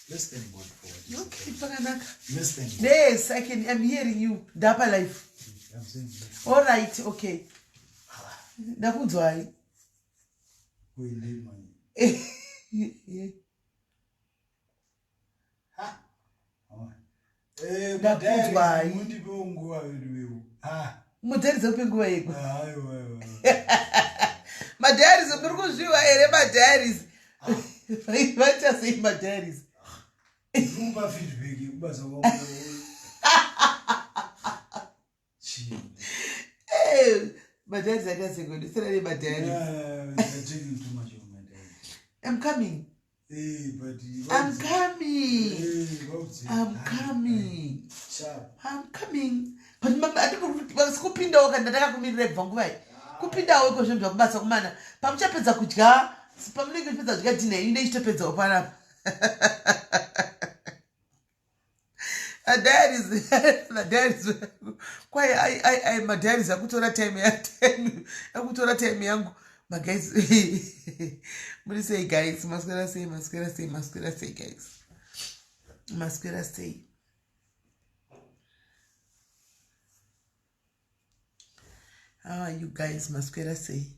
Let's thank God for what is Okay, pakanaka. Let's thank God. Yes, I can, I'm hearing you. Ndapa life. I'm saying let's All right, okay. Ndakunzwai. Kuende manje. Ha. Eh, Ndakunzwai. Mundipewo nguva vedu vewo. Ha. Mudhari dzekupe nguva yeko. Aiwa aiwa. Madiaries muri kuzviwa here madiaries? Vaita sei madiaries? Ndinopa feedback yekubasa kwangu. Chii. Eh, madiaries akaita sei kwedu? Sera madiaries. Yeah, you're taking too much of my time. I'm coming. Eh, but I'm coming. Eh, vaudze. I'm coming. Sharp. I'm coming. But mama andikupindawo kana ndakakumirira kubva nguva iyi. Kupindawo iko zvinhu zvakubasa kumana. Pamuchapedza kudya, pamunenge muchipedza kudya dinner yenyu neichitopedzawo panapa. Madiaries, madiaries. Kwai ai ai ai madiaries akutora time ya time. Akutora time yangu. Maguys. Muri sei guys? Maswera sei, maswera sei, maswera sei guys. Maswera sei. How are you guys? Maswera sei.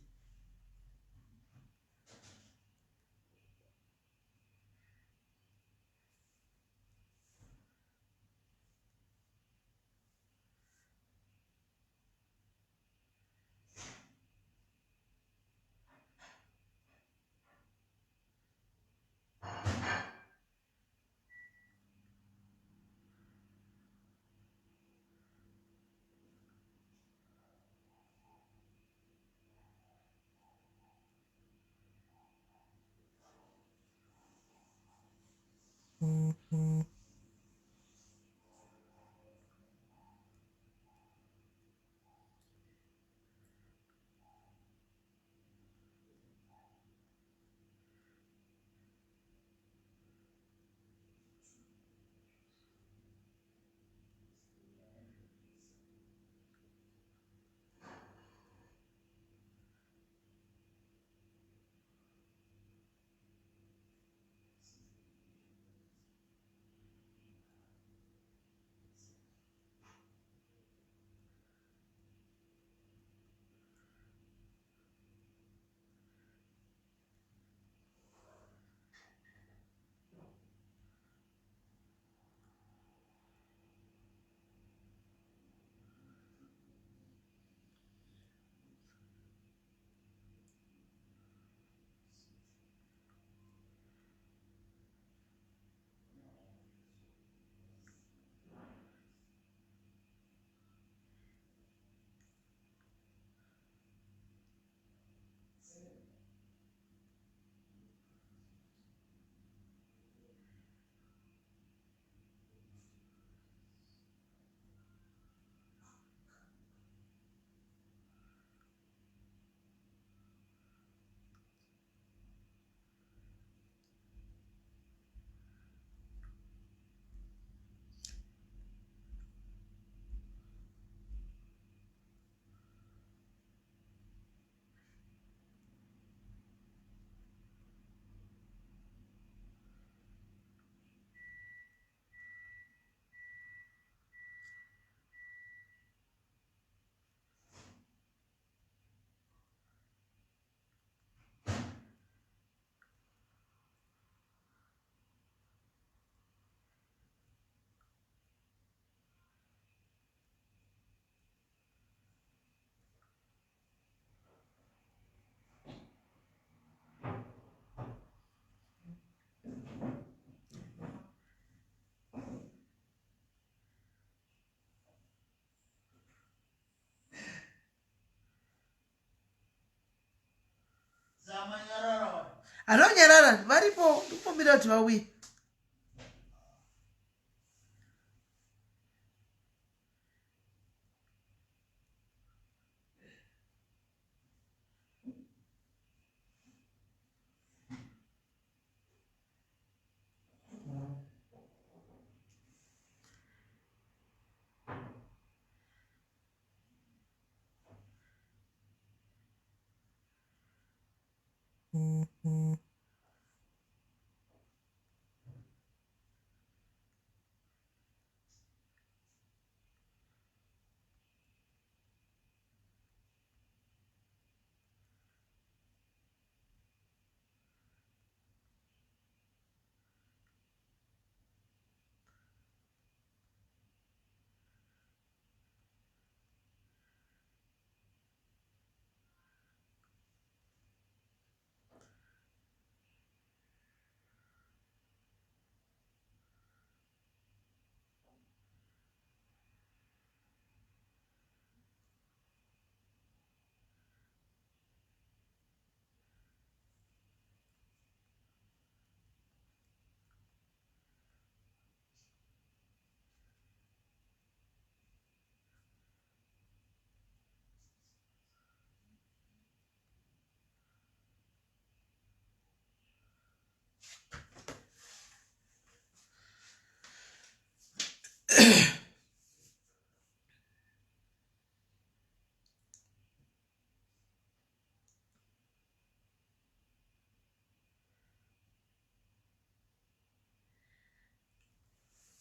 Anonyarara varipo ndikumbira kuti vauye.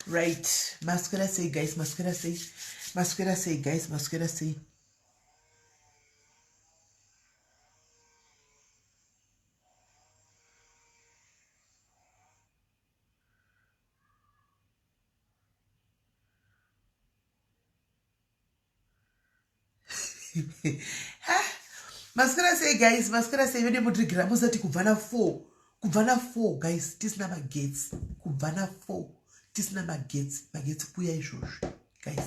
Right, maswera sei guys, maswera sei, maswera sei guys, maswera sei. Maswera sei guys, maswera sei vede mutrigira musati kubva na 4, kubva na 4 guys tisina magetsi, kubva na 4 tisina magetsi, magetsi kuya izvozvi guys,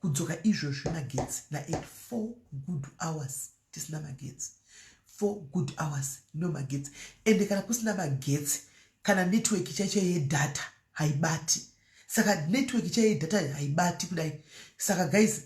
kudzoka izvozvi magetsi na 8 4 good hours tisina magetsi, 4 good hours no magetsi. Ende kana kusina magetsi kana network chaicho yedata haibati, saka network chaiyo yedata haibati kudai. Saka guys,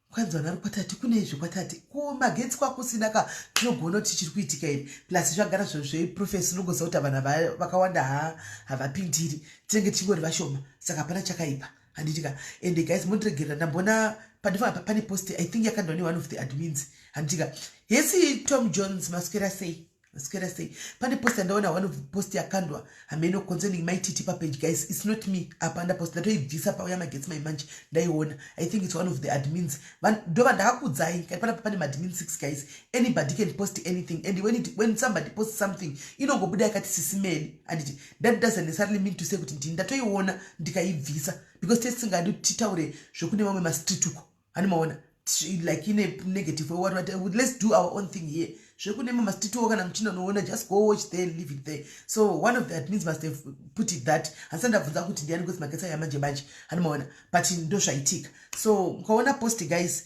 kwanzi vanhu vari kwatati kune izvi kwatati ko magetsi kwakusina ka, tinogona kuti chiri kuitika here? Plus zvagara zveprofesi unongoziva kuti vanhu vakawanda havapindiri, tinenge tichingori vashoma, saka hapana chakaipa handitika. And guys, mondiregerera, ndambona pandifa pane post, I think yakandwa neone of the admins handitika. Hesi Tom Jones, maswera sei, maswera sei? Pane post yandaona, one of the post yakandwa hameno concerning Mai Titi papage. Guys, it's not me apa, ndapost ndatoibvisa pauya magetsi maimanje ndaiona. I think it's one of the admins ndova ndakakudzai kati panapa pane maadmin 6 guys, anybody can post anything, and when somebody posts something inongobuda yakati sisimeli handiti. That doesn't necessarily mean to say kuti ndini ndatoiona ndikaibvisa, because tesingadi titaure zvekune mamwe mastreet uko, hani maona like in a negative way. What, let's do our own thing here. Zvekune mamastreet wo kana muchinonoona, just go watch there and leave it there. So one of the admins must have put it that, handisati ndabvunza kuti ndiani because magetsi aya manje manje, hani maona, but ndo zvaitika. So mukaona post guys,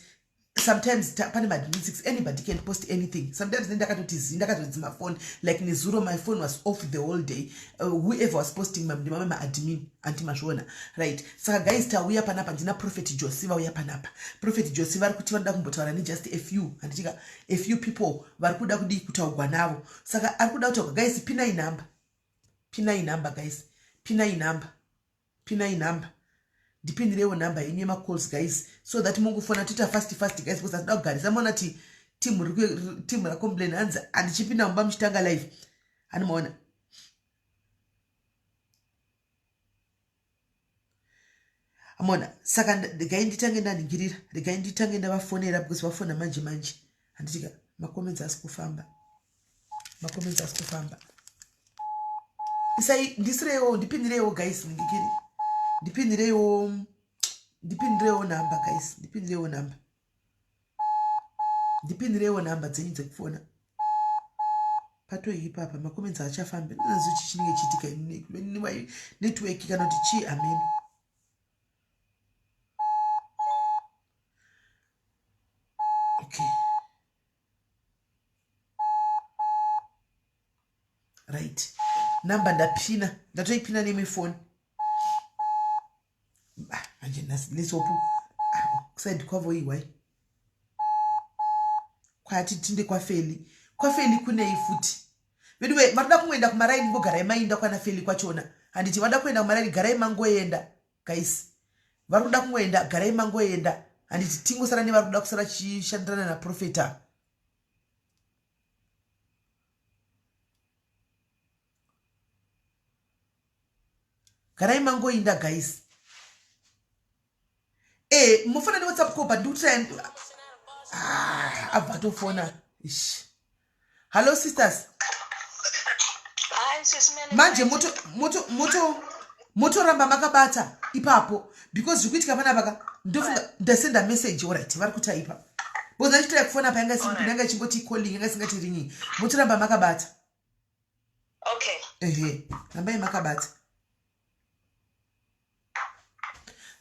sometimes pane maadmin 6, anybody can post anything. Sometimes ndakatoti zi ndakatodzima phone, like nezuro my phone was off the whole day. Whoever was posting ndimamwe maadmin anti mazviona, right? Saka guys, tauya panapa, ndina Prophet Josi vauya panapa. Prophet Josi vari kuti vanoda kumbotaura nejust a few, handitika, a few people vari kuda kudii kutaurwa navo. Saka ari kuda kutaurwa guys, pinai number, pinai number guys, pinai number, pinai number, ndipindireiwo nhamba yenyu yemacalls guys, so that mungofona toita fast fast guys, because atida kugarisa. Maona ti timu racomplain, hanzi handichipinda mumba muchitanga live, hani maona. Amona, saka regai nditange ndaningirira, regai nditange ndavafonera because vafona manje manje, handitika. Macomments asi kufamba, macomments asi kufamba. Isai ndisireiwo, ndipindireiwo guys, ndikiri ndipindireiwo, ndipindireiwo nhamba guys, ndipindireiwo nhamba, ndipindireiwo nhamba dzenyu dzekufona. Patoipa apa, macomments haachafambi, ndinazo chi chinenge chiitika, network kana kuti chii, ameno. Okay, right, namba ndapina, ndatoipina nemwe foni. Ah, manje lesopu kuside kwavo iwai kwati tinde kwafeli, kwafeli kunei futi veduwe? Varikuda kungoenda kumaraini, ngogarai mainda kwana Feli kwachona, handiti? Vada kuenda kumaraini, garai mangoenda guys. Vari kuda kungoenda, garai mangoenda, handiti? Tingosara nevari kuda kusara chishandirana naprofeta. Garai mangoinda guys. E mufana newhatsapp call, but ndikuti ah, abva atofona. Ish, hallo sisters. Hi, Sis Melly. Manje motoramba makabata ipapo because zviri kuitika panapa ka, ndofunga ndasenda message. Alright, vari kutaipa because ndachitira kufona pa yanga isiri, yanga ichingoti calling, yanga isingati ringing. Motoramba makabata. Okay. Ehe, rambai makabata.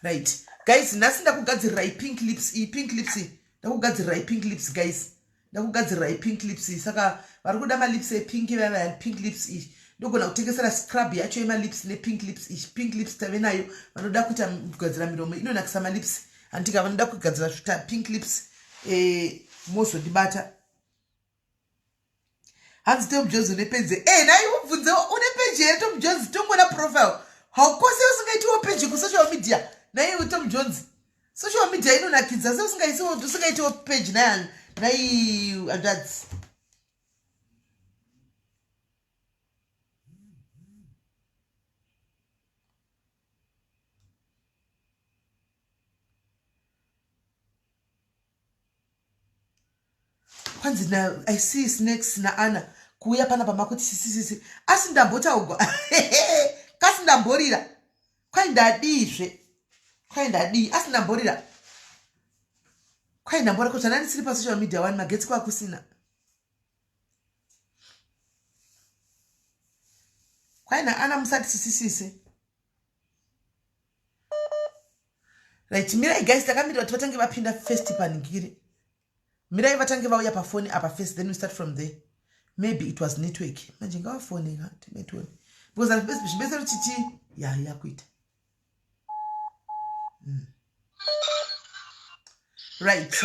Right guys, nhasi ndakugadzirirai pink lips iyi, pink lips iyi ndakugadzirirai, pink lips guys, ndakugadzirirai pink lips iyi. Saka vari kuda malips epink vaya, pink lips iyi ndogona kutengesera scrub yacho yemalips nepink lips iyi. Pink lips tave nayo, vanoda kuita kugadzira miromo inonakisa malips, handika? Vanoda kugadzira zvuta pink lips, mozondibata. Hanzi Tom Jones une page? E, nai ubvunze, une page here Tom Jones? Tongona profile haukose. Phidza sei usingaisiwo usingaitiwo page nayi nayi hanzvadzi. Kwanzi na I see snakes naAna kuuya pana pamakuti sisisisi asi ndambotaugwa kasi ndamborira kwai ndadiizve kwai ndadii asi ndamborira kwai ndambora ko zvana ndisiri pasocial media wani magetsi kwakusina kwai naana musati sisisisi right mirai guys takamirira kuti vatange vapinda first paningiri mirai vatange vauya pafoni apa first then we start from there maybe it was network manje ngavafone ka timetone because zvibetsero titi ya yakuita mm. right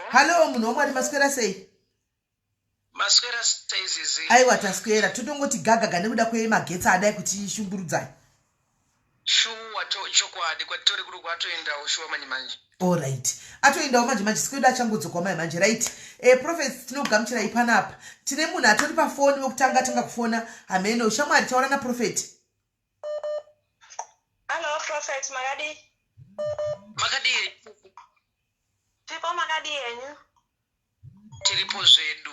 hallo munhu wamwari maswera sei Maswera sei zizi? Aiwa taswera totongoti gagaga nekuda kwemagetsi adai kutishungurudzai. Shuwa chokwadi kwatitori kuri kwatoendawo shuwa manje manje. Alright. Atoendawo manje manje sikwedu achangodzoka mai manje right. Eh prophets tinokugamuchirai panapa. Tine munhu atori pafoni wekutanga atanga kufona hameno shamwari taura na prophet. Hello prophet makadii? Makadii? Tipo makadii henyu? Tiripo zvedu.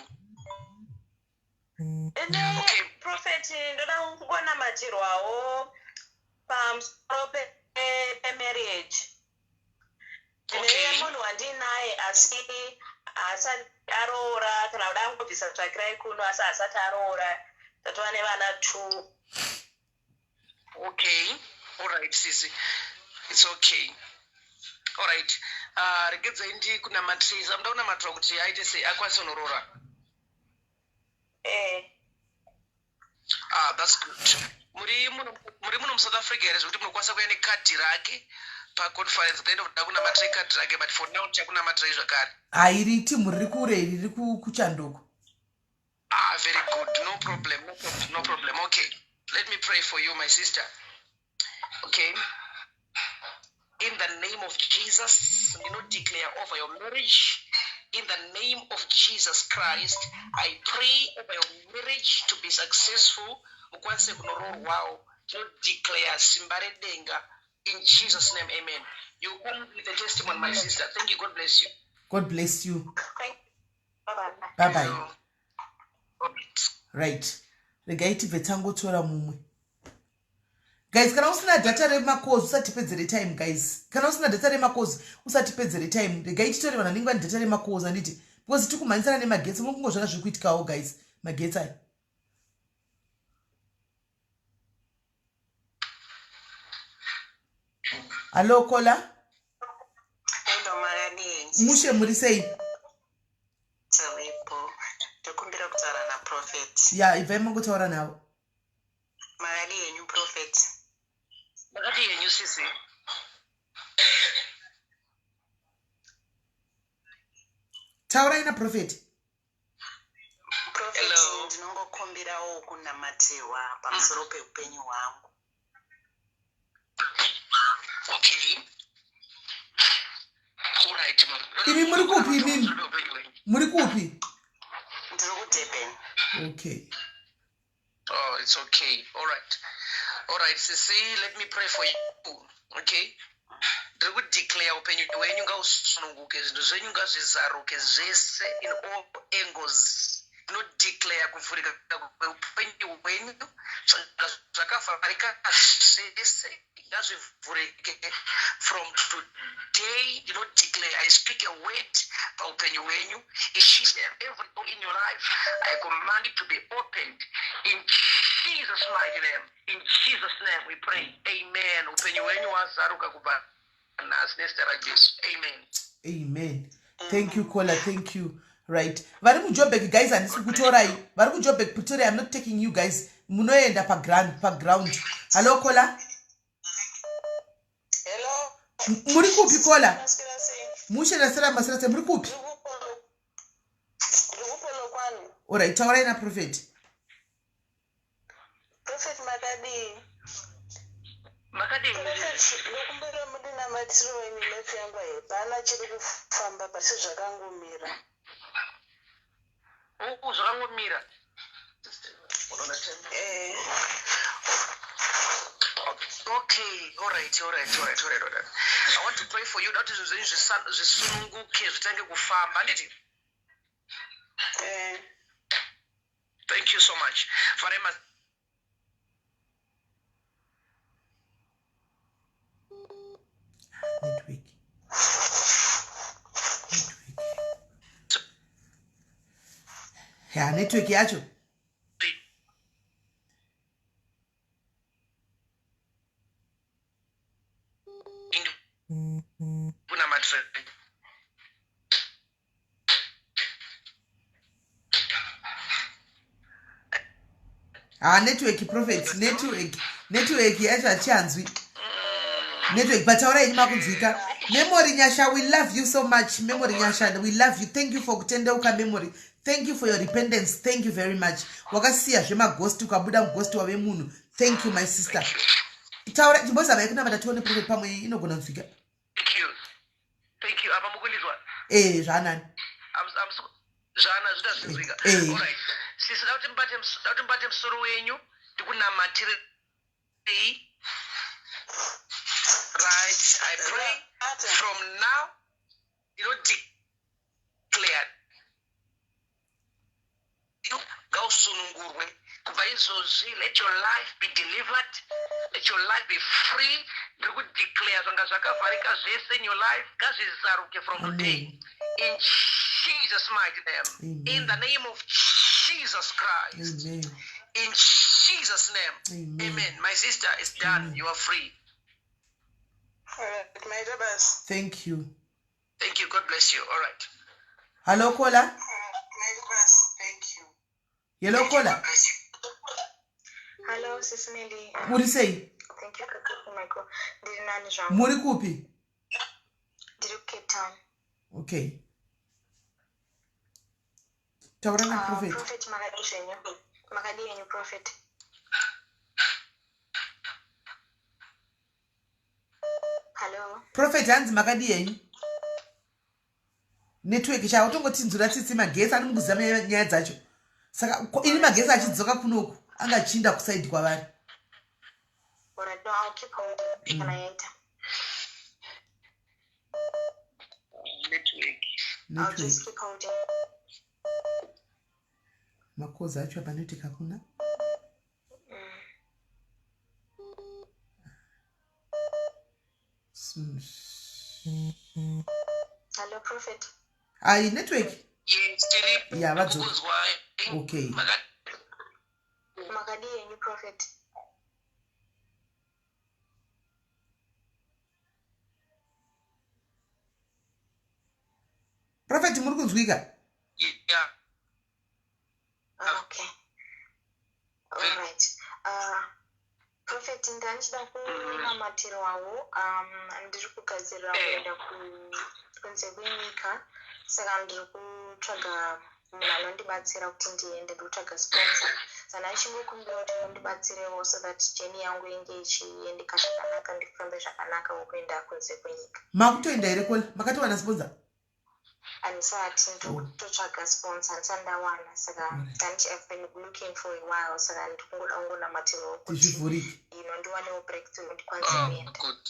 Ini okay. Prophet ndoda kungonamatirwawo pamusoro pemarriage. Ndine okay. munhu wandinaye asi haasati aroora kana kuda angobvisa tsvakirai kuno asi haasati aroora tatova nevana two. Okay, all right sisi, it's okay. All right. Regedzai ndikunamatirei. Amuda kunamatirwa kuti aite sei akwanise kunoroora. Eh. Ah, that's good. Muri muno muri muno muSouth Africa here zvekuti munokwanisa kuya nekadhi rake paconference then ndoda kunamatirai kadhi rake but for now tichakunamatirai zvakare. Hairi team riri kure iri riri kuchandoko. Ah, very good. No problem. No problem. No problem. Okay. Let me pray for you, my sister. Okay. In the name of Jesus, you know, declare over your marriage. In the name of Jesus Christ, I pray over your marriage to be successful. Mukwanise kunoroorwawo. Declare simba redenga in Jesus name, amen. You come with a testimony, my sister. Thank you. God bless you. God bless you. Thank you. Bye bye. Right. Regai tibve tangotora mumwe. Guys, kana usina data remakozi usatipedzere time guys. Kana usina data remakozi usatipedzere time. Regai titore vanhu vanenge vane data remakozi handiti? Because tikumhanyisana nemagetsi muri kungozvona zviri kuitikawo guys. Magetsi aya. Hallo Kola. Hello makadii? Mushe muri sei? Tiripo. Ndokumbira kutaura naProphet. Ya, ibvai mangotaura navo. Makadii henyu Prophet? Makadii henyu sisi? Taurai naProphet. Prophet, ndinongokumbirawo kunamatirwa pamusoro peupenyu hwangu. Okay. Alright, ma'am. Imi muri kupi imimi? Muri kupi? Ndiri kuDurban. Okay. Oh, it's okay. All right. All right, Sisi, let me pray for you. Okay? Ndiri kudeclare upenyu hwenyu ngausununguke, zvinhu zvenyu ngazvizaruke zvese in all angles. Ndinodeclare kuvhurika kweupenyu hwenyu, zvakavharika zvese ngazvivhurike from today. Ndinodeclare, I speak a word paupenyu hwenyu. Every door in your life, I command it to be opened in Jesus mighty name. In Jesus name we pray, amen. Upenyu hwenyu hwazaruka kubva nhasi nezita raJesu, amen. Amen. Thank you caller, thank you. Right, vari kuJobek guys, handisi kukutorai. Vari kuJobek, Pretoria, I'm not taking you guys, munoenda paground paground. Hallo caller. Hello. Muri kupi caller? Maswera sei? Mushe nasera masera sei muri kupi? Ndiri kuPolokwane. Alright, taurai naprophet. Prophet makadii? Makadii? Ndokumbira mundinamatiro ini life yangu hapana chiri kufamba pasi zvakangomira. Oh, zvakangomira. Eh. Okay, all right, all right, all right, all right, all right. I want to pray for you. Kuti zvinhu zvenyu zvisununguke zvitange kufamba, handiti? Eh. Thank you so much. Farema Network. Network. Ya, network yacho. Kunamatire. Ha, network, prophet, network. Network yacho hachanzwi. Network, but taura yenyu makunzwika. Memory Nyasha, we love you so much. Memory Nyasha, we love you. Thank you for kutendeuka, Memory. Thank you for your repentance. Thank you very much. Wakasiya zvemaghost ukabuda mughost wave munhu. Thank you, my sister. Taura chimbozama yekunamata tione, prophet, pamwe inogona kunzwika. Thank you. Thank you. Apa mukundizwa? Eh, zvaanani. Zvana zvita zvinzwika. Eh. All right. Sisi, da kuti mubate musoro wenyu ndikunamatirei. Right. I pray Ata. from now ndinodeclare ngausunungurwe kubva izvozvi. Let your life be delivered, let your life be free. Ndiri kudeclare zvanga zvakavharika zvese in your life ngazvizaruke from today, Amen. in Jesus' mighty name, in Amen. the name of Jesus Christ, Amen. in Jesus' name. Amen. Amen. My sister, it's done. Amen. You are free. Alright, maita basa. Thank you. Thank you. God bless you. All right. Hello, caller. Maita basa. Thank you. Hello, Thank you. caller. God bless you. Hello, Sis Melly. Muri sei? Thank you for taking my call. Ndiri nani zvangu. Muri kupi? Ndiri kuCape Town. Okay. Taura naProphet. Prophet, makadii zvenyu? Makadii henyu, Prophet? Hello. Prophet, hanzi makadii henyu? Network chavo tongotinzura tsitsi. Magesi ani mukuziva nyaya dzacho, saka ini magesi achidzoka kunoku anga achiinda kusaidi kwavari. Alright, no, I'll keep holding. Kana yaita. Network. I'll Network. just keep holding. Makozi acho apa network hakuna. Hello, Prophet. Ai, network. Yes, tiri Ya, vadzoka. kukuzwai. Okay. Makadii henyu, Prophet? Prophet, muri kunzwika? Yeah. Okay. Alright. Prophet, ndandichida kunamatirwawo. Ndiri kugadzirira kuenda kunze kwenyika, saka ndiri kutsvaga munhu anondibatsira kuti ndiende. Ndiri kutsvaga sponsor, saka ndachingokumbira kuti mundibatsirewo so that journey yangu inge ichiendeka zvakanaka, ndifambe zvakanaka wokuenda kunze kwenyika. Makutoenda here, caller? Makatowana sponsor? Handisati, ndiri Oh. kutotsvaga sponsor, handisati ndawana, saka I've been looking for a while, saka ndiri kungoda kungonamatirwawo kuti Tizvivhurike. Ndiwanewo breakthrough, ndikwanise Oh, kuenda. good.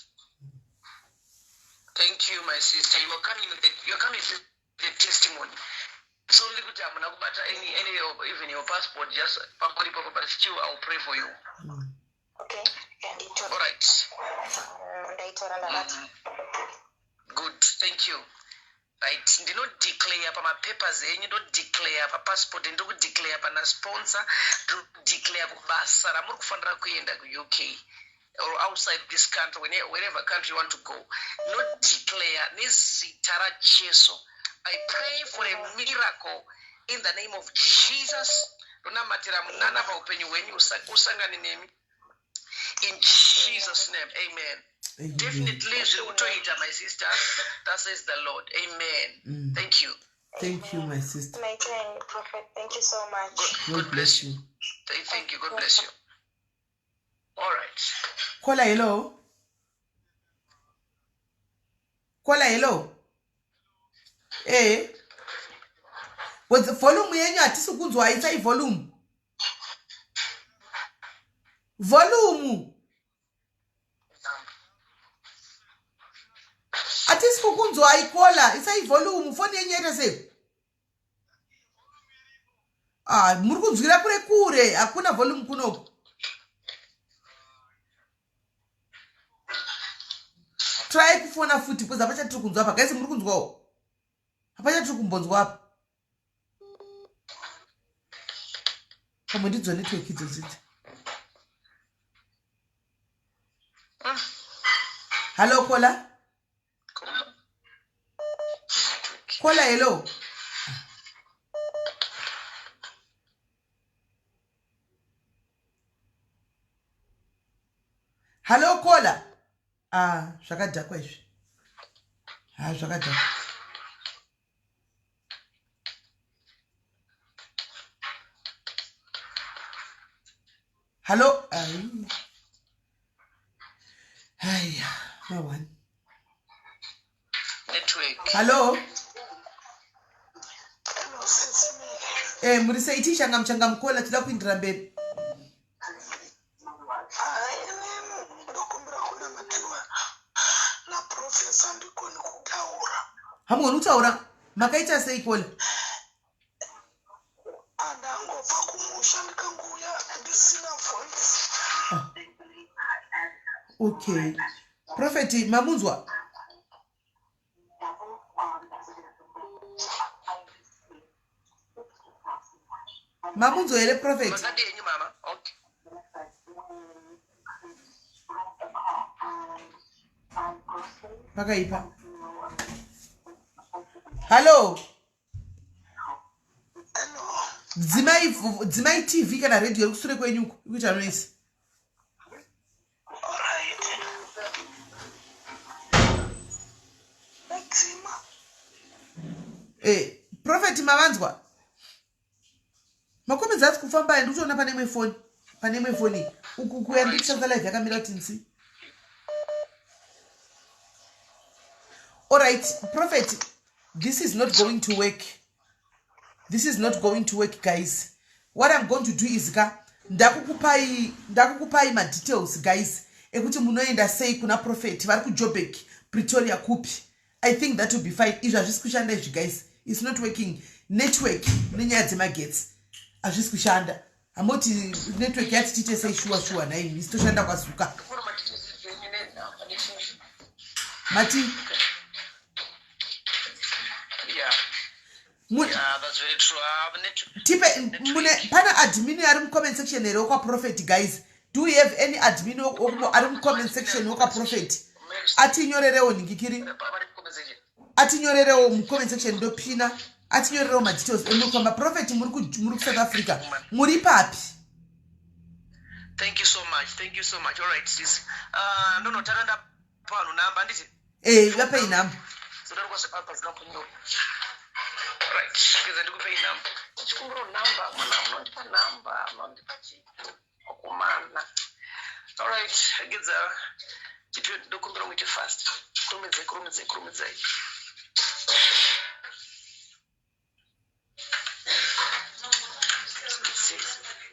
Thank you, my sister. You are coming with the testimony. It's only kuti hamuna kubata any of, even your passport, just pangori papo, but still I will pray for you. Okay, nditora. All right. Ndaitora, ndabata. Good. Thank you. Right. Ndinodeclare pamapapers enyu, ndodeclare papassport, ndiri kudeclare pana sponsor, ndiri kudeclare kubasa ramuri kufanira kuenda kuUK or outside this country, wherever country you want to go. Ndinodeclare nezita raJesu. I pray for a miracle in the name of Jesus. Ndonamatira munana paupenyu hwenyu usangane nemi. In Jesus' name, amen. Amen. Definitely zviri kutoita, my sister. That says the Lord. Amen. Thank you. Thank you, my sister. Maita henyu, Prophet. Thank you so much. God, God bless you. Thank you. God bless you. All right. Caller, hello. Kola hello. Eh. But volume yenyu hatisi kunzwa isai volume. Volume. Hatisi kukunzwa ikola isai volume foni yenyu yaita sei? Ah, muri kunzwira kure kure hakuna volume kunoku. Try kufona futi because hapachatiri kunzwa apa guys muri kunzwawo hapachatiri kumbonzwa apa pamwe ndidzo network idzo dzidzi hallo kola kola hello hallo kola ah zvakadhakwa izvi ha zvakadhakwa hallo haiya ma one Network. Hallo Hello, sisi Mele. Eh, muri sei tichanga muchanga mukola tida kuindira mberi Hayi, ini ndokumbira kunamatiwa naprofesa ndikoni kutaura. Hamugoni kutaura makaita sei kola? Andangobva kumusha ndikangouya ndisina voice. Ah. Okay prophet mamunzwa? Mamunzwa here prophet? Makadi yenyu mama. Okay. Pakaipa. Hallo. Hello. Dzimai dzimai TV kana radio iri kusure kwenyu uko ikuita noise. Alright. Ndadzima. Eh, prophet mavanzwa? Makomedzi asi kufamba aya ndikutoona pane imwe foni. Pane imwe foni. Uku kuya ndiri kushandisa live yakamira kuti nsi. Alright, prophet, this is not going to work. This is not going to work guys. What I'm going to do is ka ndakukupai ndakukupai ma details guys ekuti munoenda sei kuna prophet vari kuJoburg, Pretoria kupi. I think that will be fine. Izvi hazvisi kushanda izvi guys. It's not working. Network nenyaya dzemagetsi hazvisi kushanda. Hamoti network yati tiite sei shuwa shuwa nhai isi toshanda kwazuka. Mati Yeah. Yeah, that's very true. Tipe mune pana admin ari mucomment section here wekwaprofet guys? Do we have any admin ari mucomment section wekwaprofet? Atinyorerewo nhingikiri atinyorerewo mucomment section ndopina atinyorerewo madetails emuri kufamba prophet muri kuSouth Africa muri papi? Thank you so much. Thank you so much. All right, sis. Ndonotanga ndapa vanhu namba handiti? Eh, vapei namba. Right, kuze ndikupei namba. Chikumbiro namba, mwana munondipa namba, munondipa chii? Okumana. All right, agedza. Chipi ndokumbira muite fast. Kurumidzai, kurumidzai, kurumidzai.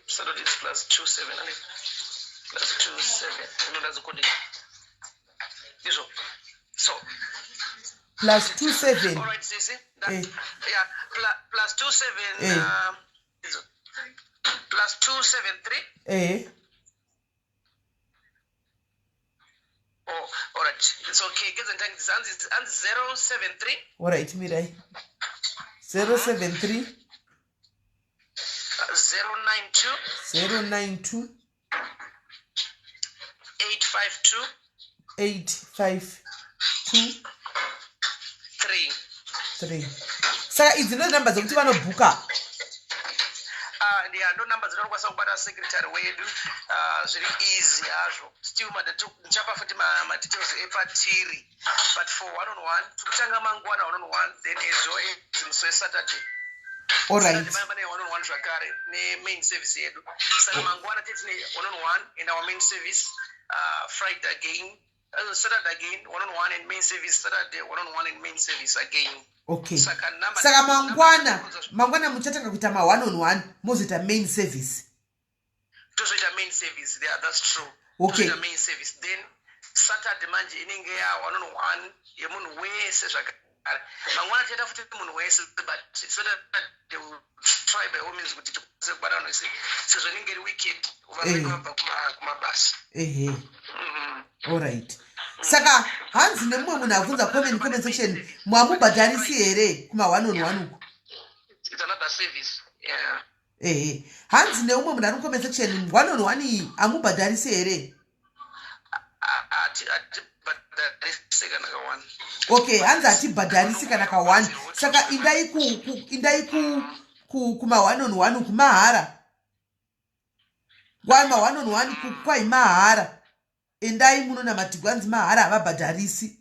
So that it's +27 and +27. Inoda zikodi. Izvo. So +27. All right, sisi. Eh. Yeah, +27 Eh. +273. Eh. Oh, all right. It's okay. Get the tank. And 073. Alright, mirai. 073 092 092 852 852 3. 3. Saka idzi ndo namba dzekuti vanobhuka. Ah, yeah, ndo namba dzinokwanisa kubata secretary wedu. Ah, zviri easy hazvo. Still ndichapa futi madetails epatiri, but for one on one tikutanga mangwana one on one, then as well as musi weSaturday. Alright. Pane one on one zvakare nemain service yedu. Saka mangwana tine one on one in our main service, Friday again. Saturday again one on one and main service, Saturday one on one and main service again. Okay. Saka number Saka mangwana, mangwana muchatanga kuita ma one on one, mozoita main service. Tozoita main service. Yeah, that's true. Okay. Tozoita main service, then Saturday manje inenge ya one on one yemunhu wese zvakare. Mangwana tichaita futi munhu wese, but Saturday we try by all means kuti tikwanise kubata vanhu vese, sezvo inenge iri weekend, vanhu vanenge vabva kumabasa. Ehe. Alright, saka hanzi nemumwe munhu abvunza comment section, mwamubhadharisi here kuma one on one uku? It's another service, yeah. Ehe, hanzi neumwe munhu ari mucomment section, one on one iyi hamubhadharisi here? Hatibhadharise kana ka1. Okay, hanzi hatibhadharisi kana ka1. Saka indai indai kuma one on one uku mahara. Kwai ma one on one kwai mahara, endai munonamatigwa. Hanzi mahara, havabhadharisi.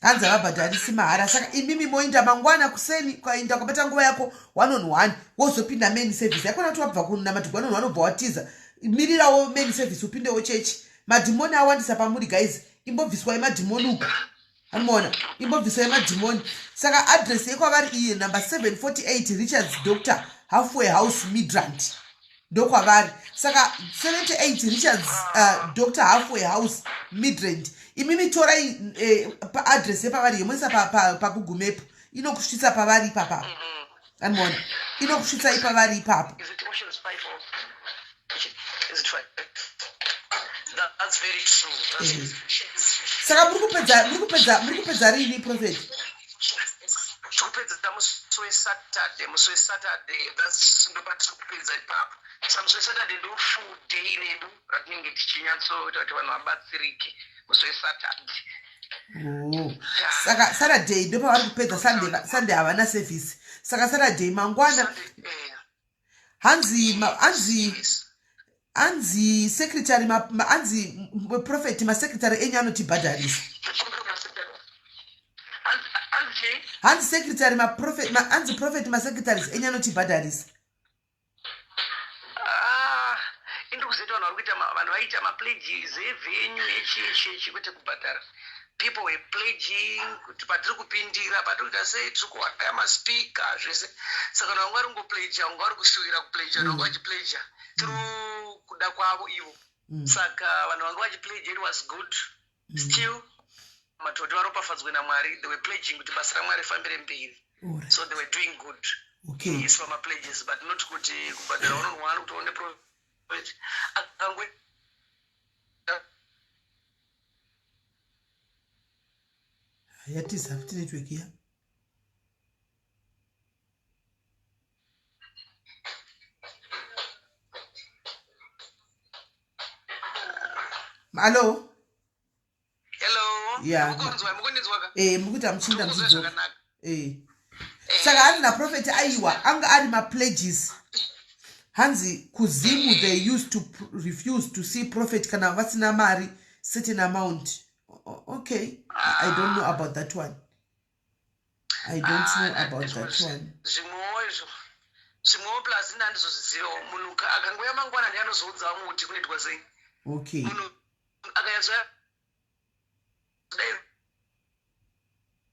Hanzi havabhadharisi, mahara. Saka imimi moinda mangwana kuseni, kwainda kwabata nguva yako one on one, wozopinda main service yakona. Kuti wabva kunamatigwa one on one, ubva watiza, mirirawo main service, upindewo chechi. Madhimoni awandisa pamuri guys, imbobviswai madhimoni uku, anomaona, imbobviswai madhimoni. Saka address yekwavari iyi, number 748 Richards Dr, Halfway House, Midrand, ndokwavari. Saka 78 Richards Dr, Halfway House, Midrand. Imimi torai paaddress yepavari yomoisa paGoogle Map, inokusvitsa pavari ipapapo, anomaona, inokusvitsai pavari ipapo. Is it Oceans 5 or is it 5? That's very true. That's Saka muri kupedza rini, prophet? Tikupedza musi weSaturday. Musi weSaturday, that's ndopatiri kupedza ipapo. Saka musi weSaturday ndo full day redu ratinenge tichinyatsoita kuti vanhu vabatsirike musi weSaturday. Oh. Saka Saturday ndopavari kupedza. Sunday havana service. Saka Saturday mangwana. Sunday, Hanzi Yes. hanzi secretary hanzi prophet, masecretary enyu anotibhadharisa. Hanzi chii? Hanzi secretary maprophet hanzi prophet, masecretaries enyu anotibhadharisa. Ah, indiri kuzoita vanhu vari kuita vanhu vaiita mapledges evenue echichechi, kwete kubhadhara. People were pledging kuti patiri kupindira, patiri kuita sei, tiri kuhaya maspeaker, zvese. Saka vanhu vanga vari kungopledja, vanga vari kushuvira kupledja, vanhu vanga vachipledja through kuda kwavo ivo. Saka vanhu vanga vachipledja, it was good. Still matoti varopafadzwe naMwari. They were pledging kuti basa raMwari rifambire mberi. So they were doing good. Yes, pamapledges, but not kuti kubhadhara one on one kuti uone prophet akangwe. Yatiza futi network ya. Hallo? Hello. Yeah. Mukunzwa, mukundinzwa ka? Eh, mukuti hamuchinda Mukunzwa muchidzoka. zvakanaka. Eh, saka hanzi naprophet, aiwa, anga ari mapledges. Hanzi kuZimu they used to refuse to see prophet kana vasina mari, certain amount. Okay, I don't know about that one. I don't know Ah, about that one. Zvimwewo izvo, zvimwewo, plus ini handizozvizivawo. Munhu akangouya mangwana ndiye anozoudza vamwe kuti kunoitwa sei. Munhu akanyatsoya dai,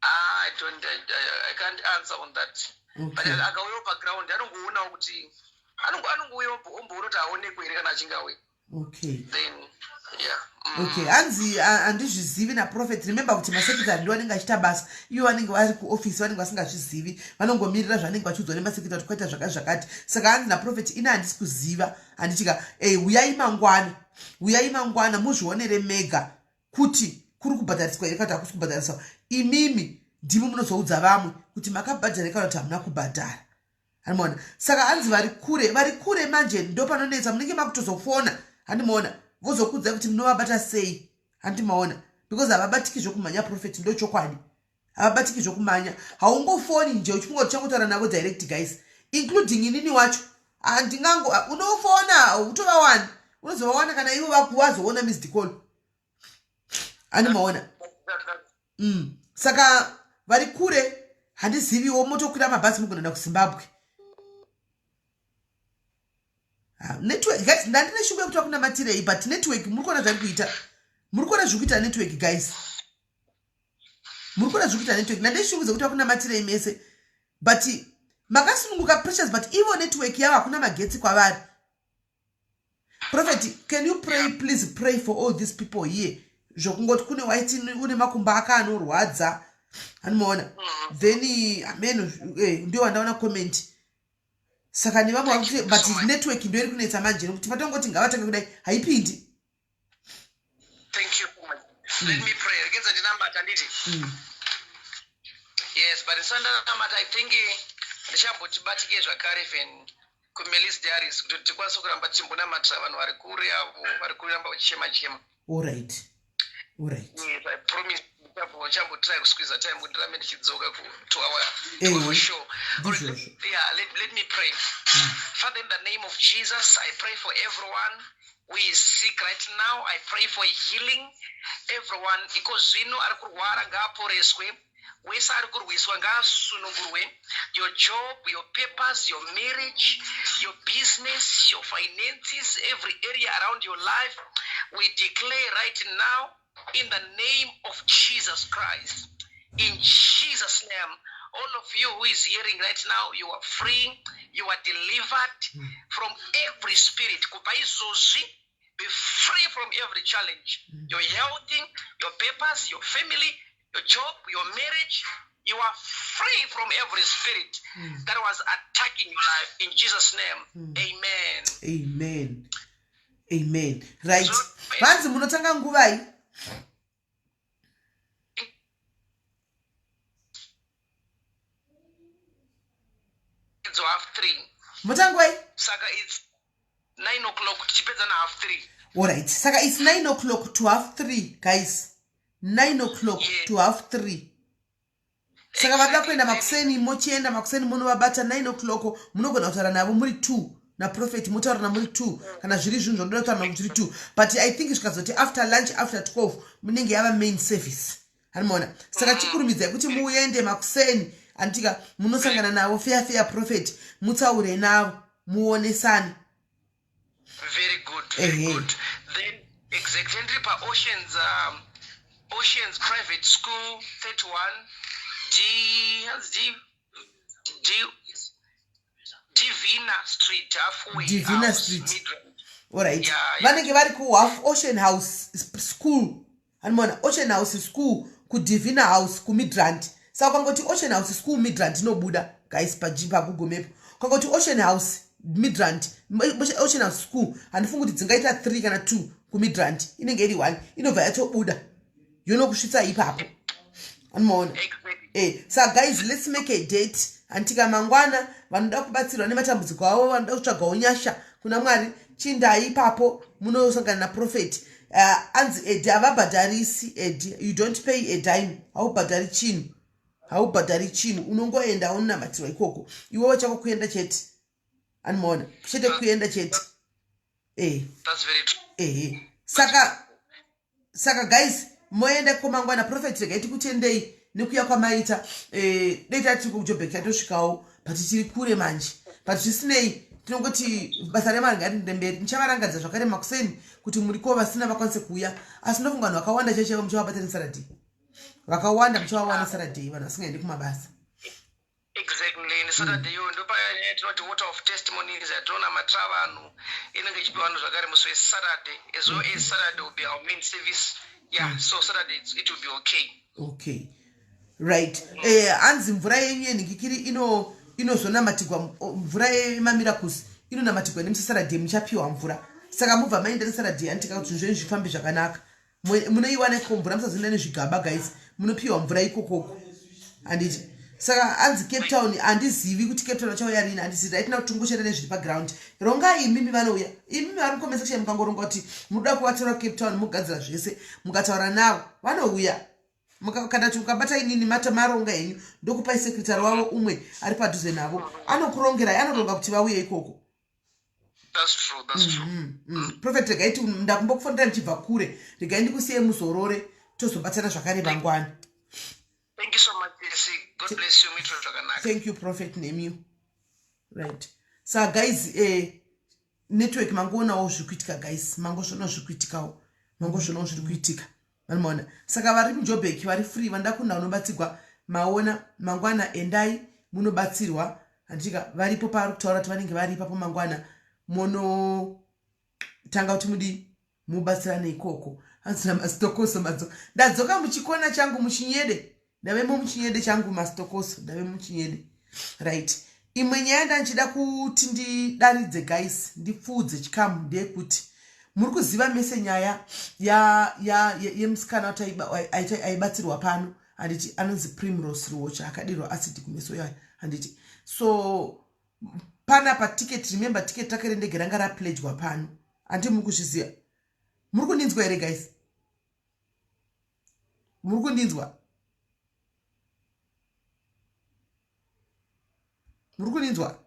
I don't I can't answer on that, but akauyawo paground anongoonawo kuti anongouya omboona kuti aonekwe here kana achinge auya. Then yeah. Okay, hanzi handizvizivi naprophet. Remember kuti masecretary ndo vanenge achiita basa. Ivo vanenge vari kuofisi, vanenge vasingazvizivi, vanongomirira zvanenge vachiudzwa nemasecretary kuti kwaita zvakati zvakati. Saka hanzi naprophet, ini handisi kuziva, handitika. Uyai mangwana, uyai mangwana muzvionere mega kuti kuri kubhadhariswa here kana kuti hakusi kubhadhariswa. Imimi ndimi munozoudza vamwe kuti makabhadhara kana kuti hamuna kubhadhara, handimaona. Saka hanzi vari kure, vari kure manje ndo panonetsa. Munenge makutozofona, handimaona, vozokuudzai kuti munovabata sei, handimaona, because havabatiki zvokumhanya. Prophet, ndo chokwadi, havabatiki zvokumhanya. Haungofoni nje uchifunga kuti uchangotaura navo direct. Guys, including inini wacho, handingango unofona utovawana, unozovawana kana ivo vazoona missed call, handimaona. Saka vari kure handiziviwo, motokwira mabhazi mugonoenda kuZimbabwe. Ah, network guys, ndandine shungu yekuti vakunamatirei, but network muri kuona zvari kuita. Muri kuona zviri kuita network guys. Muri kuona zviri kuita network. Ndandishungudza kuti vakunamatirei mese. But makasununguka Precious but ivo network yavo hakuna magetsi kwavari. Prophet, can you pray please pray for all these people here? Zvokungoti kune waiti une makumbo aka anorwadza. Anomaona. Then amen eh, ndio wandaona comment. Saka nevamwe vakuti but network ndio iri kunetsa manje nekuti patongoti ngavatange kudai haipindi. Thank you. Let me pray. Regedza ndinamata nditi. Yes, but ndisandanamata I think ndichamboti batike zvakare even kuMelis Diaries kuti tikwanise kuramba tichimbonamatira vanhu vari kure avo vari kuramba vachichema chema. All right. All right. Yes, I promise ndichambotry kusqueeze time kuti ndirambe ndichidzoka to our, to our show. All right, yeah, let me pray. Father, in the name of Jesus, I pray for everyone who is sick right now. I pray for healing. Everyone, iko zvino ari kurwara ngaaporeswe. Wese ari kurwiswa ngaasunungurwe. Your job, your papers, your marriage, your business, your finances, every area around your life, we declare right now in the name of Jesus Christ. In Jesus' name, all of you who is hearing right now, you are free, you are delivered from every spirit. Kubva izvozvi, be free from every challenge. Your health, your papers, your family, your job, your marriage, you are free from every spirit that was attacking your life. In Jesus' name, amen. Amen. Amen. Right. Vanzi munotanga nguvai? It's 3:30. Motanga nguvai? Saka it's 9 o'clock tichipedza na 3:30. All right. Saka it's 9 o'clock to 3:30, guys. 9 o'clock to 3:30. Saka varida kuenda makuseni mochienda makuseni munovabata 9 o'clock munogona kutaura navo muri 2 naprofet motaura muri 2 kana zviri zvinhu zvamunoda kutaura navo zviri 2 but I think zvikazoti after lunch after 12 munenge yava main service. Hanimaona. Saka chikurumidzai kuti muende makuseni anditika munosangana navo fair fair prophet mutsaure navo muonesane. Very good, very good. Then exactly ndiri pa Oceans Oceans Private School 31 D D D Divina Street halfway Divina house, Street. Midrand. All right. Yeah. Vanenge vari ku half Ocean House School. Hanimaona Ocean House School ku Divina House ku Midrand. Saka ukangoti Ocean House School Midrand inobuda guys pa pa Google Map. Ukangoti Ocean House Midrand, Ocean House School handifungi kuti dzingaita 3 kana 2 ku Midrand inenge iri 1 inobva yatobuda yonokusvitsa ipapo. Hanimaona. Exactly. Saka guys let's make a date. Antika mangwana vanoda kubatsirwa nematambudziko avo vanoda kutsvagawo nyasha kuna Mwari chindai ipapo munosangana naprofet. Anzi Edi havabhadharisi Edi, you don't pay a dime, haubhadhari chinhu, haubhadhari chinhu, unongoenda unonamatirwa ikoko iwewe chako kuenda chete. Anomaona chete kuenda chete. That's very true. Saka guys moenda komangwana prophet regai tikutendei nekuya kwamaita. Dai tati kuJobek tatosvikawo but tiri kure manje but zvisinei tinongoti basa remari ngariende mberi. Ndichavarangadza zvakare makuseni kuti muriko vasina vakwanise kuuya asi ndofunga vanhu vakawanda chaicho muchavabata neSaturday vakawanda muchavawana Saturday vanhu vasingaendi kumabasa. Exactly. Ni Saturday yo ndopaya tinoti water of testimonies yatinonamatira vanhu inenge ichipiwa vanhu zvakare musi weSaturday as well as Saturday will be our main service. Yeah, so Saturday it will be okay. Okay. Right. Anzi mvura yenyu yenhikikiri inozonamatirwa mvura yemamiracles inonamatirwa nemusi Saturday muchapiwa mvura. Saka mubva maenda neSaturday anditika kuti zvinhu zvenyu zvifambe zvakanaka. Munoiwana ikoko mvura musazoenda nezvigaba guys. Munopiwa mvura ikokoko. Handiti. Saka anzi Cape Town handizivi kuti Cape Town vachauya rini handizivi right now tingoshanda nezviri paground. Rongai imimi vanouya. Imimi vari mucomment section mukangoronga kuti munoda kuvatora Cape Town mugadzira zvese mukataura navo vanouya. Kana kuti mukabata inini mata maronga henyu ndokupai secretary wavo umwe ari padhuze navo anokurongerai anoronga kuti vauye ikoko. That's true, that's true. Prophet regai ndakumbokufonera ndichibva kure regai ndikusiye muzorore tozobatsana zvakare mangwana. Thank you so much, Jesse. God bless you. Mitro zvakanaka. Thank you Prophet nemiu. Right. Saka guys network mangoonawo zviri kuitika guys mangozvionawo zviri kuitikawo. Mangozvionawo zviri kuitika. Vanomaona. Saka vari muJobek vari free vanoda kunda unobatsirwa maona mangwana endai munobatsirwa handitika varipo paari kutaura kuti vanenge vari ipapo mangwana monotanga kuti mudii mubatsirane ikoko hanzi namasitokoso madzoka ndadzoka muchikona changu muchinyede ndavemo muchinyede changu masitokoso ndave muchinyede right imwe nyaya ndandichida kuti ndidaridze guys ndipfuudze chikamu ndeyekuti muri kuziva mese nyaya yemusikana ya, ya, aibatsirwa pano handiti anonzi primrose ruocha akadirwa acid kumeso yayo handiti so panapa ticket remember ticket rake rendege ranga rapledgwa pano handi muri kuzviziva muri kundinzwa here guys muri kundinzwa muri kundinzwa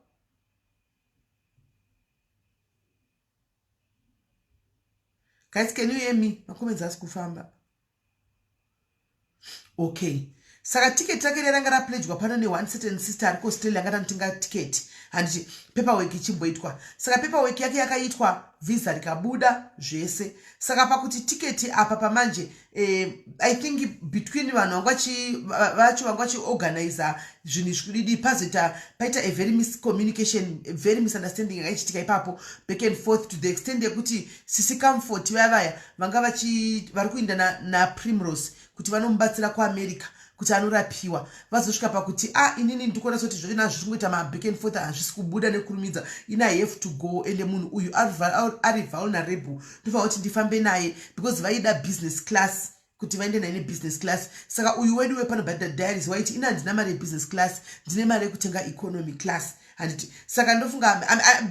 guys can you hear me macomments asi kufamba okay saka ticket rake ranga rapledgwa pano neone certain sister ari kuaustralia anga tanotenga ticket handiti paperwork ichimboitwa saka paperwork yake yakaitwa visa rikabuda zvese saka pakuti ticket apa pamanje eh, i think between vanhu vanga vacho vanga vachiorganiza zvinhu izvi kudidi pazoita paita a very miscommunication a very misunderstanding yanga ichiitika ipapo back and forth to the extent yekuti sisi comfort vaya vaya vanga vachi vari kuinda naprimrose na kuti vanomubatsira kuamerica kuti anorapiwa vazosvika pakuti a ah, inini ndikuona sekuti zvachona zviri kungoita maback and forth hazvisi kubuda nekurumidza ini i have to go ende munhu uyu ari vulnerable ndofanira kuti ndifambe naye because vaida business class kuti vaende naye nebusiness class saka uyu wedu wepano bhadha diaries waiti ini handina mari yebusiness class ndine mari yekutenga economy class handiti saka ndofunga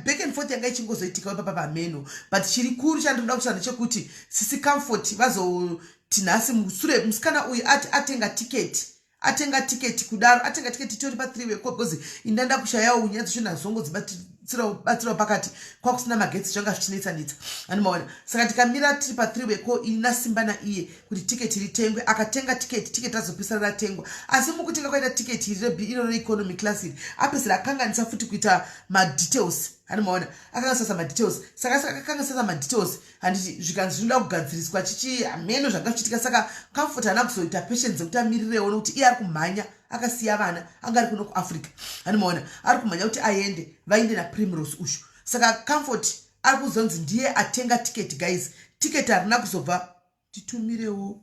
back and forth yanga ichingozoitika ipapa pameno but chiri kuru chandinoda kutaura ndechekuti sisi comfort vazoti nhasi musure musikana uyu ati atenga tiketi atenga tiketi kudaro atenga tiketi tori pathree way call because indanda kushayawo nyaya dzacho nazongo dzibatsirawo pakati kwakusina magetsi zvanga zvichinetsa netsa animaona saka tikamira tiri pathree way call ini nasimba naiye kuti tiketi ritengwe akatenga tiketi tiketi razopesana ratengwa asi mukutenga kwaita tiketi iri iro reeconomy class iri apesera akanganisa futi kuita madetails animaona akanganisasa madetails saka saka akanganisasa madetails handiti zvikanzi zvinoda kugadziriswa chichi hameno zvanga zvichiitika saka comfort haana kuzoita patience dzekuti amirirewo nokuti iye ari kumhanya akasiya vana anga ari kuno kuafrica animaona ari kumhanya kuti aende vaende naprimrose ushu saka comfort ari kuzonzi ndiye atenga ticket guys ticket harina kuzobva titumirewo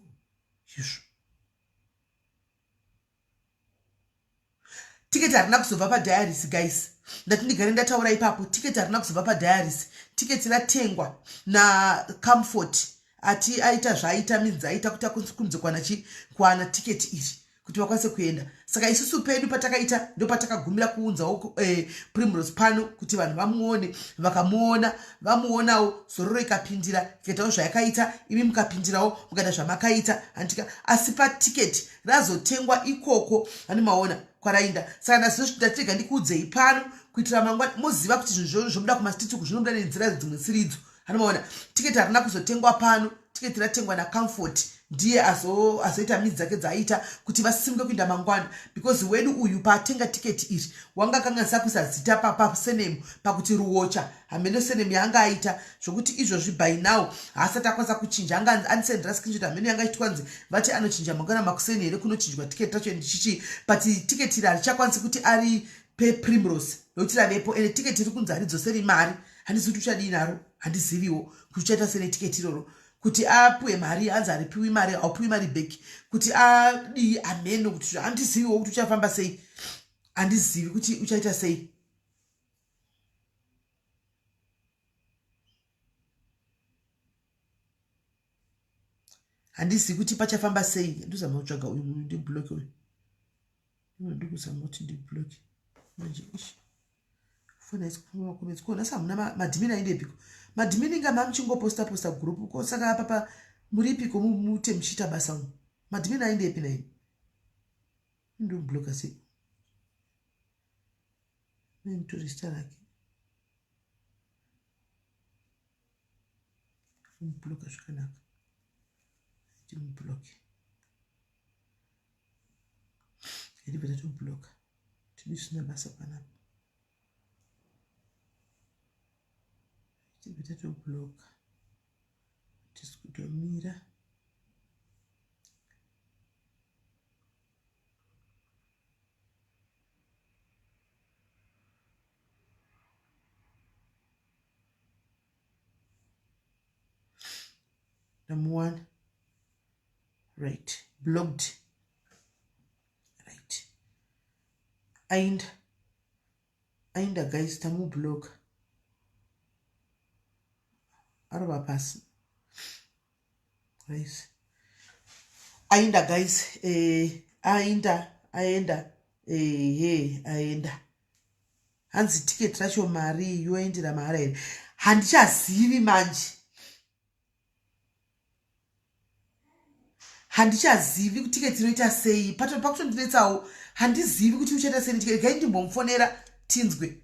izvo tiketi harina kuzobva padiaris guys ndati ndigare ndataura ipapo tiketi harina kuzobva padiaris tiketi ratengwa nacomfort ati aita zvaaita means aita kuti akunze kwana chi kwana tiketi iri kuti vakwanise kuenda saka isusu pedu patakaita ndopatakagumira kuunzawo eh, primrose pano kuti vanhu vamuone vakamuona vamuonawo zororo ikapindira ikaitawo zvayakaita imi mukapindirawo mukaita zvamakaita handitika asi patiketi razotengwa ikoko ani maona kwarainda saka ndazozvidatega ndikuudzei pano kuitira mangwana moziva kuti zvinhu zvobuda kumastreets uku zvinobuda nenzira dzimwe siridzo ani maona tiketi harina kuzotengwa pano tiketi ratengwa nacomfort ndiye azoita midzi dzake dzaaita kuti vasimuke kuinda mangwana because wedu uyu paatenga tiketi iri wanga akanganisa kuisa zita pasenemu pakuti ruwocha hameno senemu yaanga aita zvokuti izvozvi by now haasati akwanisa kuchinja anga andisendera screenshot hameno yanga ichitwa nzi vati anochinja mangwana makuseni here kunochinjwa tiketi racho and chichi but tiketi iri harichakwanisi kuti ari peprimrose nokuti ravepo ende tiketi iri kunzi haridzoseri mari handizivi kuti uchadii naro handiziviwo kuti uchaita sene tiketi iroro kuti apuwe mari hanzi haripiwi mari haupiwi mari back kuti adii hameno kuti handiziviwo kuti uchafamba sei handizivi kuti uchaita sei handizivi kuti pachafamba sei ndozama kutsvaga uyu munhu ndibloke uyu ndikuzama kuti ndibloke manje ishi fona isi kufamba macomments ko nhasi hamuna madhimini aindepiko madhimini inga mamuchingoposta posta group ko saka apapa muripiko mute muchiita basa umu madhimini aindepi naini ndobloka sei nenitori zita rake mubloka zvakanaka timubloke ndibva tatobloka tidi zvisina basa panapa tibva tatobloka. Tisi kutomira. Ndamuwana. Right. Blocked. Right. Ainda. Ainda guys tamublock. Arova pasi. Guys. Ainda guys. Eh, ainda, aenda. Eh, hey, aenda. Hanzi ticket racho mari yoendera mahara here? Handichazivi manje. Handichazivi kuti ticket inoita sei. Pato pakutondinetsawo. Handizivi kuti uchaita sei ticket. Gai ndimbomufonera tinzwe.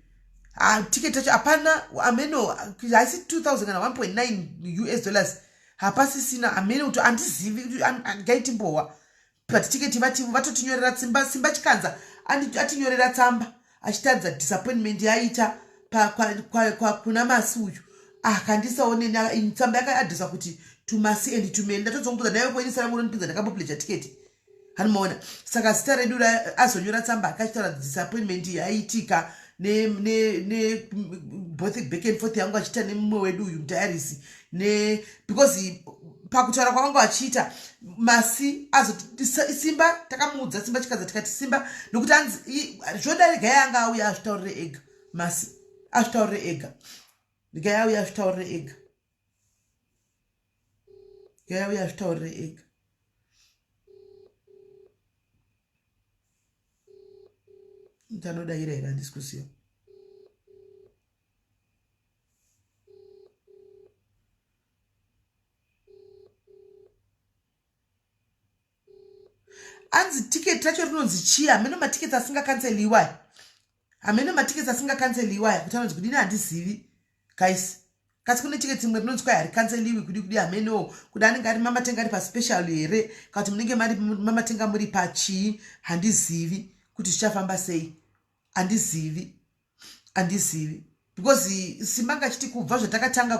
Ah, ticket racho hapana ameno haisi 2000 kana 1.9 US dollars. Hapasisina ameno kuti handizivi kuti gai timbohwa. But ticket vati vatotinyorera Simba, Simba Chikanza atinyorera tsamba achitaridza disappointment yaita kuna Masi uyu. Ah, kandisawo neni tsamba yakaadresa kuti to Masi and to me. Ndatozomubvunza naye kuendesa rangu ronipinza ndakambopleja ticket. Hanimaona. Saka zita redu azonyora tsamba akachitaura disappointment yaitika ne ne ne both back and forth yangu achiita nemumwe wedu uyu mudiaries ne because pakutaura kwavanga vachiita Masi azoti Simba takamuudza Simba Chikadza tikati Simba nokuti anzi zvoda regai anga auya azvitaurire ega Masi azvitaurire ega regai auya azvitaurire ega regai auya azvitaurire ega. Ndanodaira here handisi kuziva. Anzi ticket racho rinonzi chii? Hameno matiketi asingakanseliwa aya. Hameno matiketi asingakanseliwa aya kuti anonzi kudini handizivi guys. Kasi kune tiketi rimwe rinonzi kwai harikanseliwi kudi kudi hameno kuda anenge ari mamatenga ari paspecial here kana kuti munenge mari mamatenga muri pachii handizivi kuti zvichafamba sei. Handizivi. Handizivi. Because Simba anga achiti kubva zvatakatanga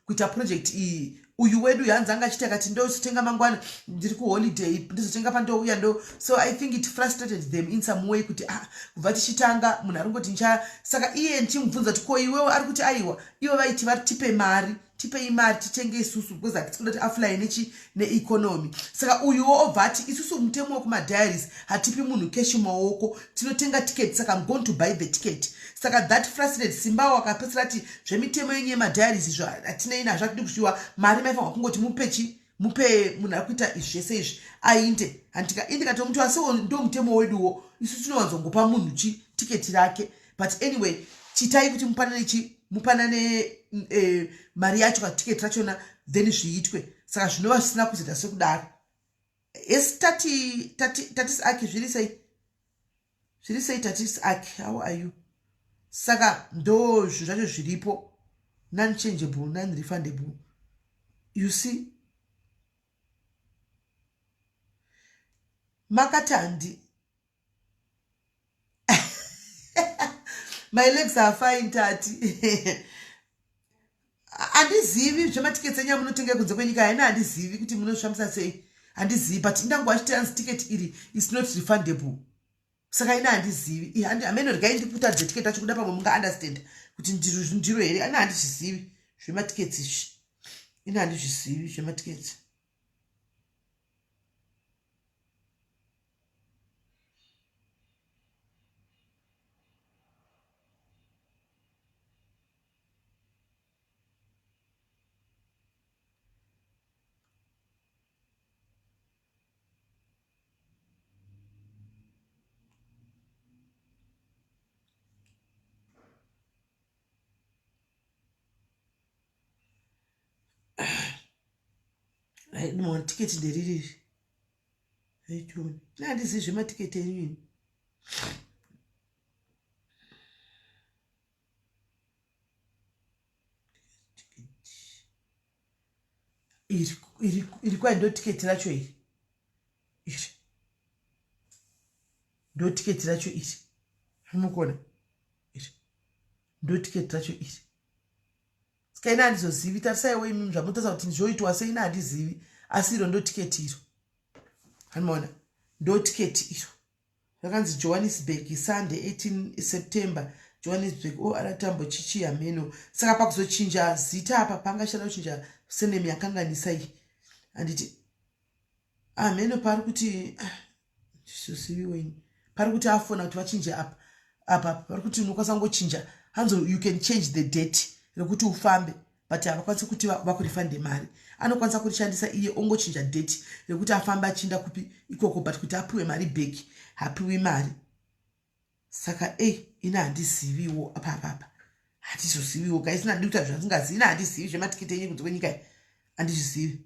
kuita project iyi uyu wedu hanzi anga achiti akati ndozotenga mangwana ndiri kuholiday ndizotenga pandouya ndo so I think it frustrated them in some way kuti ah, kubva tichitanga munhu ari kungoti ncha saka iye ndichimubvunza kuti ko iwewe ari kuti aiwa ivo vaiti vatipe mari tipei mari titenge isusu because hatisi kuda kuti afly nechi neeconomy saka uyuwo obva ati isusu mutemo wekumadiaries hatipi munhu keshi maoko tinotenga ticket saka I'm going to buy the ticket saka that frustrated Simba wakapedzisira ati zvemitemo yenyu yemadiaries izvo hatinei nazvo hatidi kusviwa mari maifanirwa kungoti mupe chi mupe munhu ari kuita izvi zvese izvi ainde handika indi katomuti asiwo ndo mutemo weduwo isu tinowanzongopa munhu chi tiketi rake but anyway chitai kuti mupanane chi mupanane eh, mari yacho katiketi rachona then zviitwe saka zvinova zvisina kuzoita sekudaro esi tati tati tatisi aki zviri sei zviri sei tatisi aki how are you saka ndo zvinhu zvacho zviripo non changeable non refundable you see makati handi my legs are fine tati handizivi zvematiketi enyu amunotenga kunze kwenyika haina handizivi kuti munozvifambisa sei handizivi but indangu achiti anzi ticket iri is not refundable saka ina handizivi hameno regai ndikutaridze ticket racho kuda pamwe munga understand kuti ndiro here ina handizvizivi zvematikets izvi ina handizvizivi zvematikets. Tiketi nderiri aitioni handizivi zvematiketi enyu ini. Iri kwai ndo tiketi racho iri iri ndo tiketi racho iri rimukona iri ndo tiketi racho iri. Saka ini handizozivi, tarisaiwo imimi zvamunotarisa kuti zvoitwa sei, ini handizivi, asi iro ndo tiketi iro, anomaona, ndo tiketi iro rakanzi Johannesburg, Sunday 18 September, Johannesburg, OR Tambo, chichi hameno. Saka pakuzochinja zita apa pangashanda kuchinja surname yakanganisa iyi, handiti? Hameno pari kuti zviziviwo ini, pari kuti afona kuti vachinje apa apa, pari kuti unokwanisa kungochinja, hanzi you can change the date rekuti ufambe, but havakwanisi kuti vakurefande mari. Anokwanisa kurishandisa iye ongochinja date rekuti afambe achiinda kupi ikoko, but kuti apiwe mari back, hapiwi mari. Saka ei, ini handiziviwo apa apapa, handizoziviwo guys, ina handidi kuita zvandisingazivi. Ina handizivi zvematiketi enyu kunze kwenyika iyi, handizvizivi.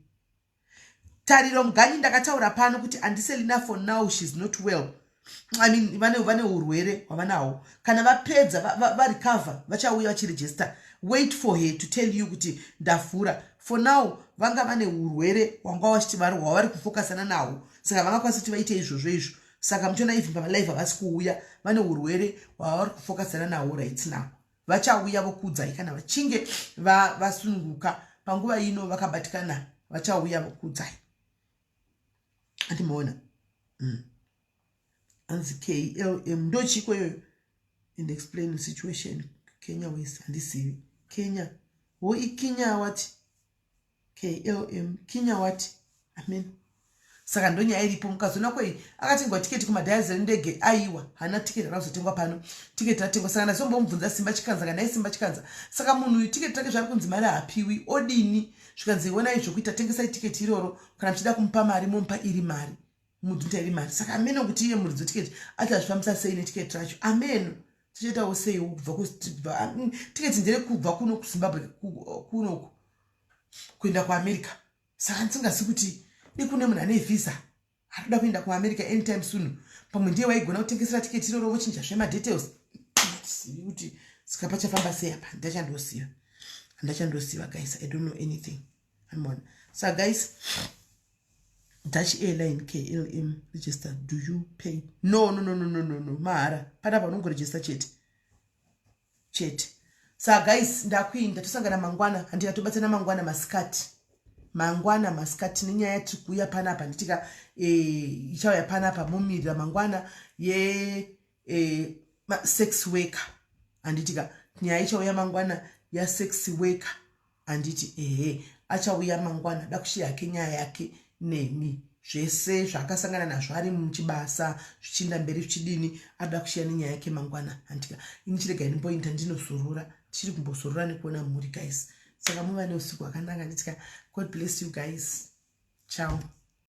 Tariro Muganyi, ndakataura pano kuti Auntie Selina for now she's not well. I mean, vane urwere hwavanahwo. Kana vapedza varecover, vachauya vachiregister. Wait for her to tell you kuti ndavhura. For now vanga vane urwere hwanga vachiti hwavari kufokasana nahwo, saka vangakwanisa kuti vaite izvozvo izvo. Saka muchiona even pamalive havasi kuuya, vane urwere hwavari kufokasana nahwo right now. Vachauya vokuudzai kana vachinge vasununguka. Panguva ino vakabatikana, vachauya vokuudzai, andimaona. Anzi KLM ndochiko iyoyo? And explain the situation. Kenya West, handizivi Kenya wo iKenya wati KLM Kenya wati amen. Saka ndonyaya iripo. Mukazoona kwei akatengwa tiketi kumadiaries rendege, aiwa, haana tiketi rakazotengwa pano, tiketi ratengwa. Saka ndazombomubvunza Simba Chikanza, kana Simba Chikanza, saka munhu uyu tiketi rake zvari kunzi mari haapiwi, odini? Zvikanzi onai zvokuita, tengesai tiketi iroro, kana muchida kumupa mari momupa iri mari, mudhunta iri mari. Saka ameno kuti iye muridzi wetiketi achazvifambisa sei netiketi racho, ameno tichaitawo sei kubva tiketi nderekubva kuno kuZimbabwe kunoku kuenda kuAmerica. Saka ndisingasi kuti ikune munhu ane vhisa arikuda kuenda kuAmerica anytime soon, pamwe ndiye waigona kutengesera tiketi iroro, vochinja zvemadetails. Zivi kuti saka pachafamba sei apa, ndachandosiva, handachandosiva guys, I don't know anything, amona. Saka guys, Dutch Airline KLM register, do you pay? No, no, no, no, no, no, no, mahara. Panapa unongoregister chete chete. Saka guys, ndakuinda, tosangana mangwana, handikatobatsana mangwana masikati, mangwana masikati nenyaya yatiri kuuya panapa, nditika ichauya panapa, momirira mangwana ye sex worker, handitika? Nyaya ichauya mangwana yasex worker, handiti? Ehe, achauya mangwana, da kushiya hake nyaya yake nemi, zvese zvaakasangana nazvo ari muchibasa, zvichiinda mberi zvichidini, ada kushiya nenyaya yake mangwana, handika? Ini chiregai ndimboinda ndinozorora, tichiri kumbozorora nekuona mhuri guys. Saka muva neusiku hwakanaka, nditika? God bless you guys, ciao.